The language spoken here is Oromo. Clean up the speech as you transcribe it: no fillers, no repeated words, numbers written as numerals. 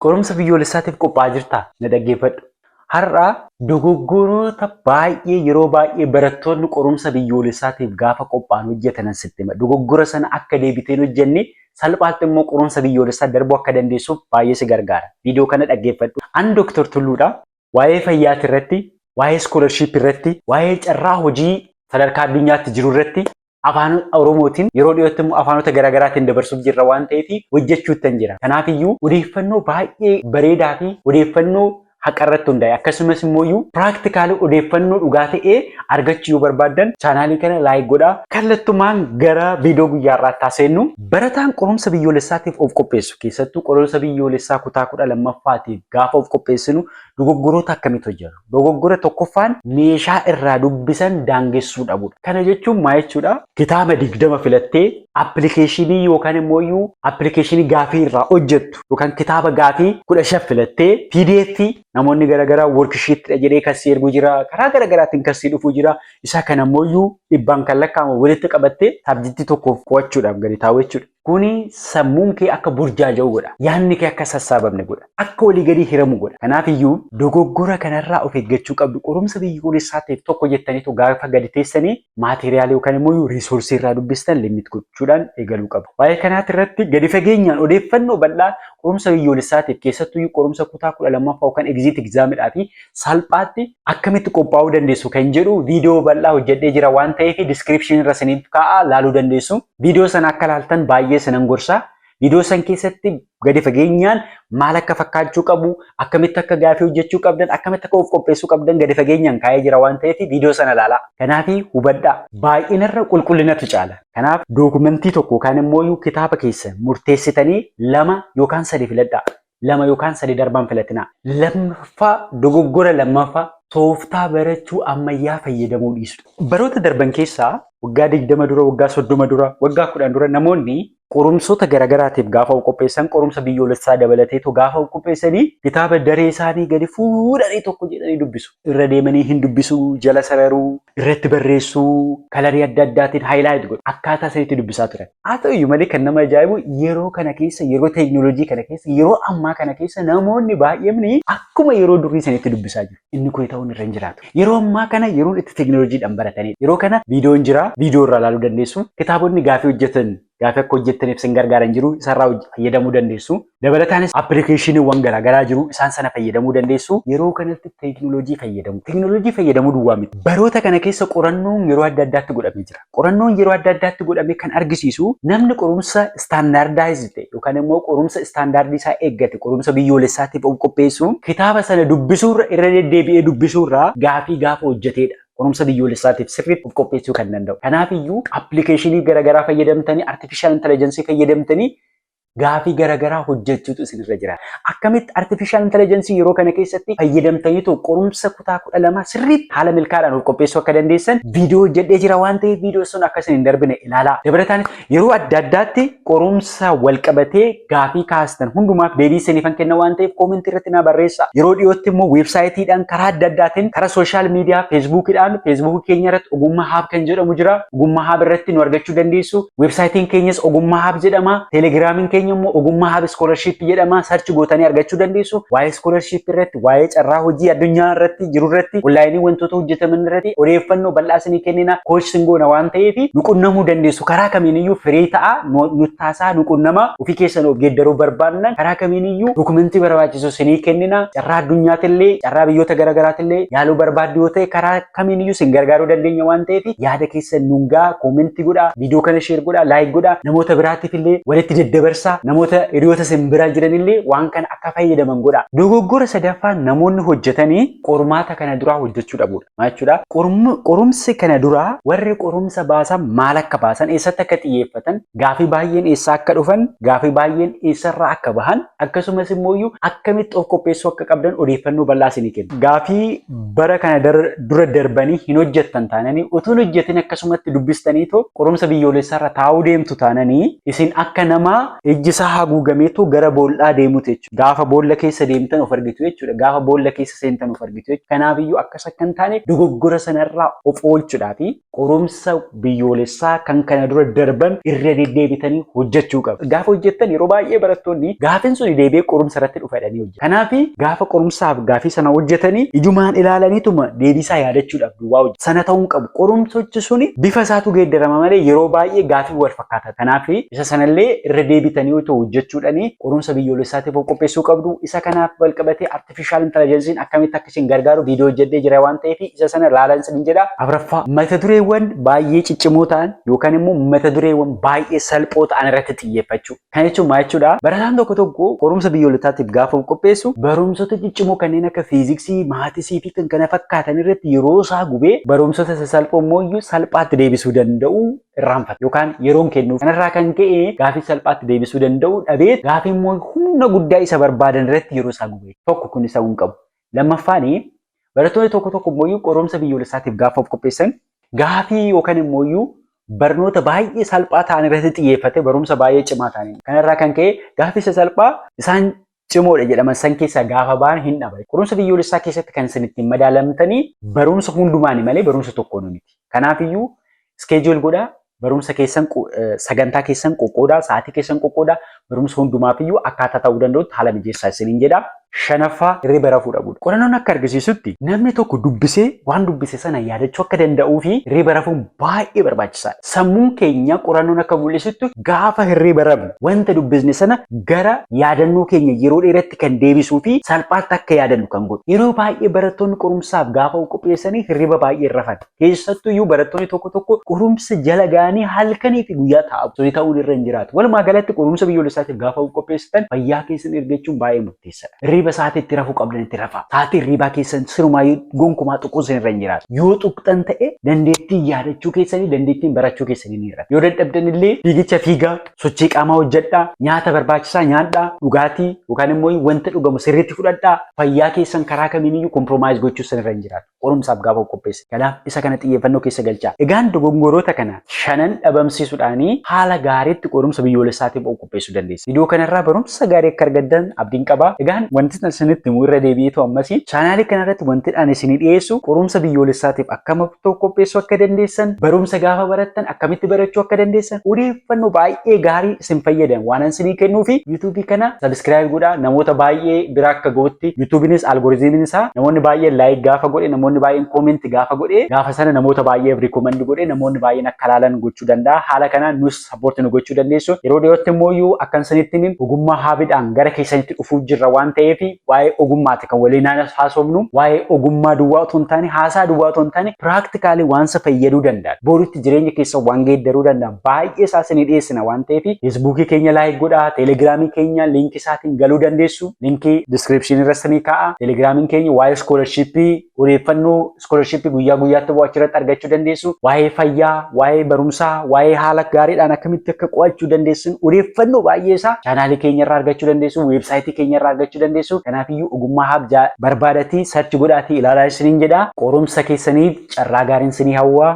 Qorumsa biyyoolessaatiif qophaa'aa jirtaa? Na dhaggeeffadhu. Har'a dogoggoroota baay'ee yeroo baay'ee barattoonni qorumsa biyyoolessaatiif gaafa qophaa'an hojjetanan sitti hima. Dogoggora sana akka deebitee hin hojjenne, salphaatti immoo qorumsa biyyoolessaa darbuu akka dandeessuuf baay'ee si gargaara. Viidiyoo kana dhaggeeffadhu. An Dooktar Tulluudha. Waa'ee fayyaati irratti, waa'ee scholarship irratti, waa'ee carraa hojii sadarkaa addunyaatti jiru irratti Afaan Oromootiin, yeroo dhiyootti immoo afaanota garaagaraatiin dabarsuuf jirra waan ta'eef hojjechuuttan jira. Kanaaf iyyuu odeeffannoo baay'ee bareedaa fi odeeffannoo haqa irratti hundaa'e, akkasumas immoo iyyuu practical odeeffannoo dhugaa ta'e argachuu yoo barbaaddan, chaanaalii kana like godhaa. Kallattumaan gara viidiyoo guyyaa irraatti haaseennu. Barataan qorumsa biyyoolessaatiif of qopheessu, keessattuu qorumsa biyyoolessaa kutaa 12ffaatiif gaafa of qopheessinu, dogoggoroota akkamitti hojjetu? Dogoggora tokkoffaan meeshaa irraa dubbisan daangessuu dhabuudha. Kana jechuun maal jechuudha? Kitaaba 20 filattee, appilikeeshinii yookaan immoo iyyuu appilikeeshinii gaafii irraa hojjettu yookaan kitaaba gaafii 15 filattee, PDF namoonni garaagaraa worksheetidha jedhee kan si ergu jira. Karaa garaagaraatiin kan si dhufu jira. Isa kana immoo iyyuu dhibbaan kan lakkaa'amu walitti qabattee subjectii tokkoof qo'achuudhaaf gadi taa'u jechuudha. Kuni sammuun kee akka burjaaja'u godha. Yaadni kee akka sassaabamne godha. Akka walii gadi hiramu godha. Kanaaf iyyuu dogoggora kanarraa of eeggachuu qabdu. Qorumsa biyyoolessaa ta'eef tokko jettaniitu gaafa gadi teessanii maateeriyaalii yookaan immoo resourceii irraa dubbistan limit gochuudhaan eegaluu qabu. Waa'ee kanaati irratti gadi fageenyaan odeeffannoo bal'aa qorumsa biyyoolessaatiif, keessattuu qorumsa kutaa 12ffaa yookaan exit examidhaa fi salphaatti akkamitti qophaa'uu dandeessu kan jedhu viidiyoo bal'aa hojjedhee jira waan ta'eef, descriptionii irra isiniif kaa'aa, laaluu dandeessu. Viidiyoo sana akka laaltan baay'ee isinan gorsa. Viidiyoo san keessatti gadi fageenyaan maal akka fakkaachuu qabu, akkamitti akka gaafii hojjechuu qabdan, akkamitti akka of qopheessuu qabdan gadi fageenyaan kaa'ee jira waan ta'eef, viidiyoo sana ilaalaa. Kanaaf hubadhaa. Baay'inarra qulqullinatu caala. Kanaaf dookumentii tokko yookaan immoo kitaaba keessa murteessitanii lama yookaan sadi filadhaa. Lama yookaan sadi darban filatinaa. Lammaffaa, dogoggora lammaffaa, tooftaa barachuu ammayyaa fayyadamuu dhiisu. Baroota darban keessaa, waggaa 20 dura, waggaa 30 dura, waggaa 10 dura, namoonni qorumsoota garaagaraatiif gaafa qopheessan, qorumsa biyyoolessaa dabalateetu gaafa qopheessanii, kitaaba daree isaanii gadi fuudhanii tokko jedhanii dubbisu. Irra deemanii hin dubbisu, jala sararuu, irratti barreessuu, colorii adda addaatiin highlight godhu. Akkaataa sanitti dubbisaa turan. Haa ta'u iyyuu malee, kan nama ajaa'ibu, yeroo kana keessa, yeroo teekinooloojii kana keessa, yeroo ammaa kana keessa namoonni baay'een akkuma yeroo durii sanitti dubbisaa jiru. Inni kun ta'uun irra hin jiraatu. Yeroo ammaa kana yeroon itti teekinooloojiidhaan baratanidha. Yeroo kana viidiyoon jira, viidiyoo irraa ilaaluu dandeessu. Kitaabonni gaafii hojjetan, gaafii akka hojjettaniif isin gargaaran jiru, isarraa fayyadamuu dandeessu. Dabalataanis appilikeeshiniiwwan garaagaraa jiru, isaan sana fayyadamuu dandeessu. Yeroo kanatti teekinooloojii fayyadamu. Teekinooloojii fayyadamuu duwwaa miti. Baroota kana keessa qorannoon yeroo adda addaatti godhamee jira. Qorannoon yeroo adda addaatti godhame kan argisiisu, namni qorumsa standardize ta'e yookaan immoo qorumsa standardii isaa eeggate, qorumsa biyyoolessaatiif of qopheessu, kitaaba sana dubbisuurra, irra deddeebi'ee dubbisuurraa gaafii gaafa hojjetedha. Qorumsa biyyoolessaatiif sirriitti of qopheessuu kan danda'u. Kanaaf iyyuu appilikeeshinii garaagaraa fayyadamtanii, artificial intelligence fayyadamtanii gaafii garaagaraa hojjechuutu isinirra jira. Akkamitti artificial intelligence yeroo kana keessatti fayyadamtaniitu qorumsa kutaa 12 sirriitti haala milkaadhaan of qopheessuu akka dandeessan viidiyoo hojjedhee jira waan ta'eef, viidiyoo sun akka isin hin darbine ilaalaa. Dabalataan yeroo adda addaatti qorumsa wal qabatee gaafii kaastan hundumaaf deebii isiniifan kenna waan ta'eef, commentii irratti naa barreessa. Yeroo dhiyootti immoo weebsaayitiidhaan, karaa adda addaatiin, karaa social media Feesbuukiidhaan, Feesbuukii keenya irratti Ogummaa Hub kan jedhamu jira. Ogummaa Hub irratti nu argachuu dandeessu. Weebsaayitiin keenyas Ogummaa Hub jedhama. Teelegiraamiin keenya immoo Ogummaa Hub Scholarship jedhama. Search gootanii argachuu dandeessu. Waa'ee scholarship irratti, waa'ee carraa hojii addunyaa irratti jiru irratti, onlineii wantoota hojjetaman irratti odeeffannoo bal'aa isinii kennina. Coach sin goona waan ta'eef, nu qunnamuu dandeessu. Karaa kamiiniyyuu firii ta'a, nu taasaa, nu qunnama. Ofii keessan of geeddaruu barbaannan, karaa kamiiniyyuu dokumentii barbaachisu isinii kennina. Carraa addunyaatillee, carraa biyyoota garaagaraatillee yaaluu barbaaddu yoo ta'e, karaa kamiiniyyuu isin gargaaruu dandeenya waan ta'eef, yaada keessan nuun gaa, commentii godhaa, viidiyoo kana share godhaa, like godhaa, namoota biraatiif illee walitti daddabarsaa, namoota hiriyoota isin biraa jiranillee waan kana akka fayyadaman godhaa. Dogoggora sadaffaan namoonni hojjetanii qormaata kana duraa hojjechuu dhabuudha. Maal jechuudha? Qorumsi kana duraa warri qorumsa baasan maal akka baasan, eessatti akka xiyyeeffatan, gaafii baay'een eessaa akka dhufan, gaafii baay'een eessarraa akka bahan, akkasumas immoo akkamitti of qopheessuu akka qabdan odeeffannoo bal'aa isinii kenna. Gaafii bara kana dura darbanii hin hojjettan taananii, utuu hin hojjetin akkasumatti dubbistaniitoo qorumsa biyyoolessaarra taa'uu deemtu taananii, isin akka nama ijji Ijji isaa haguugameetu gara boollaa deemutu jechuudha. Gaafa boolla keessa deemtan of argitu jechuudha. Gaafa boolla keessa seentan of argitu jechuudha. Kanaafiyyuu akkas akka hin taane dogoggora sanarraa of oolchuudhaafi qorumsa biyyoolessaa kan kana dura darban irra deddeebitanii hojjechuu qabu. Gaafa hojjettan yeroo baay'ee barattoonni gaafin sun deebi'ee qorumsa irratti dhufa jedhanii hojjetu. Kanaaf gaafa qorumsaaf gaafii sana hojjetanii ijumaan ilaalaniituma deebiisaa yaadachuudhaaf duwwaa hojjetu. Sana ta'uu hin qabu. Qorumsichi suni bifa isaatu geeddarama malee yeroo baay'ee gaafii wal fakkaata. Kanaaf isa sanallee irra deebitanii otoo hojjechuudhanii qorumsa biyyoolessaatiif of qopheessuu qabdu. Isa kanaaf wal qabatee artificial intelligence akkamitti akka isin gargaaru viidiyoo hojjedhee jira waan ta'eef isa sana ilaalan isin jedha. Afuraffaa, mata dureewwan baay'ee ciccimoo ta'an yookaan immoo mata dureewwan baay'ee salphoo ta'an irratti xiyyeeffachuu. Kana jechuun maal jechuudha? Barataan tokko tokko qorumsa biyyoolessaatiif gaafa of qopheessu barumsota ciccimoo kanneen akka fiiziksii, maatisii fi kan kana fakkaatan irratti yeroo isaa gubee barumsota sasalphoo immoo iyyuu salphaatti deebisuu danda'u irraanfata yookaan yeroon kennuuf. Kanarraa kan ka'e gaafii salphaatti deebisuu danda'u dhabee gaafii immoo humna guddaa isa barbaadan irratti yeroo isaa gubee. Tokko kun isa hin qabu. Lammaffaan, barattoonni tokko tokko immoo qorumsa biyyoolessaatiif gaafa of qopheessan gaafii yookaan immoo barnoota baay'ee salphaa ta'an irratti xiyyeeffate barumsa baay'ee cimaa ta'an. Kanarraa kan ka'e gaafii sasalphaa isaan cimoodha jedhaman san keessaa gaafa ba'an hin dhaba. Qorumsa biyyoolessaa keessatti kan isin ittiin madaalamtanii barumsa hundumaani malee barumsa tokkoon miti. Kanaafiyyuu schedule godhaa, barumsa keessan, sagantaa keessan qoqqoodaa, sa'aatii keessan qoqqoodaa, barumsa hundumaafiyyuu akkaataa ta'uu danda'utti haala mijeessaa isiniin jedha. Shanaffaa, hirriba rafuu dhabuudha. Qorannoon akka argisiisutti namni tokko dubbisee waan dubbise sana yaadachuu akka danda'uu fi hirriba rafuun baay'ee barbaachisaadha. Sammuun keenya qorannoon akka mul'isutti gaafa hirriba rafnu wanta dubbisne sana gara yaadannoo keenya yeroo dheeratti kan deebisuu fi salphaatti akka yaadannu kan godhu. Yeroo baay'ee barattoonni qorumsaaf gaafa qopheessanii hirriba baay'ee rafan. Keessattuu iyyuu barattoonni tokko tokko qorumsa jala ga'anii halkanii fi guyyaa taa'u. Suni ta'uun irra hin jiraatu. Walumaa galatti qorumsa biyyoolessaatiif gaafa qopheessitan fayyaa keessan eeggachuun baay'ee murteessaadha. Hirriba sa'aatii itti rafuu qabdan itti rafaa. Sa'aatii hirribaa keessan sirumaayyuu gonkumaa tuquun isin irra hin jiraatu. Yoo tuqxan ta'e dandeettiin yaadachuu keessanii, dandeettiin barachuu keessanii ni hir'ata. Yoo dadhabdan illee fiigicha fiigaa, sochii qaamaa hojjedhaa, nyaata barbaachisaa nyaadhaa, dhugaatii yookaan immoo wanta dhugamu sirriitti fudhadhaa. Fayyaa keessan karaa kamiiniyyuu compromise gochuu isin irra hin jiraatu qorumsaaf gaafa qopheesse. Kanaaf isa kana xiyyeeffannoo keessa galchaa. Egaan dogongoroota kana shanan dhabamsiisuudhaanii haala gaariitti qorumsa biyyoolessaatiif of qopheessuu dandeessa. Viidiyoo kanarraa barumsa gaarii akka argattan abdiin qaba. Egaan wanti isinitti himu irra deebi'eetu ammasii chaanaalii kanarratti wanti ani isinii dhiyeessu qorumsa biyyoolessaatiif akkam of qopheessuu akka dandeessan, barumsa gaafa barattan akkamitti barachuu akka dandeessan, odeeffannoo baay'ee gaarii isin fayyadan waan isinii kennuu fi yuutuubii kana subscribe godhaa. Namoota baay'ee bira akka ga'utti yuutuubiinis algorithmiin isaa namoonni baay'een like gaafa godhe, namoonni baay'een comment gaafa godhe, gaafa sana namoota baay'eef recommend godhe, namoonni baay'een akka ilaalan gochuu danda'a. Haala kanaan nus support nu gochuu dandeessu. Yeroo dhiyootti immoo iyyuu akkan isinitti himin Ogummaa Hubiidhaan gara keessanitti dhufuu jirra waan ta'eef waa'ee ogummaati kan waliin haasofnu. Waa'ee ogummaa duwwaa otoo hin taane, haasaa duwwaa otoo hin taane, practically waan isa fayyaduu danda'a. Borutti jireenya keessa waan geeddaruu danda'a. Baay'ee isaa isinii dhiyeessina waan ta'eef Feesbuukii keenya like godhaa, Teelegiraamii keenya liinkii isaatiin galuu dandeessu. Liinkii descriptionii irra isinii kaa'a. Teelegiraamiin keenya waa'ee scholarshipii, odeeffannoo scholarshipii guyyaa guyyaatti bu'aa achirratti argachuu dandeessu. Waa'ee fayyaa, waa'ee barumsaa, waa'ee haala gaariidhaan akkamitti akka qo'achuu dandeessun odeeffannoo baay'ee isaa chaanaalii keenya irraa argachuu dandeessu, weebsaayitii keenya irraa argachuu dandeessu. Kanaafiyyuu Ogummaa Hub barbaadatii search godhaatii ilaalaa isiniin jedha. Qorumsa keessaniif carraa gaariin isinii hawwa.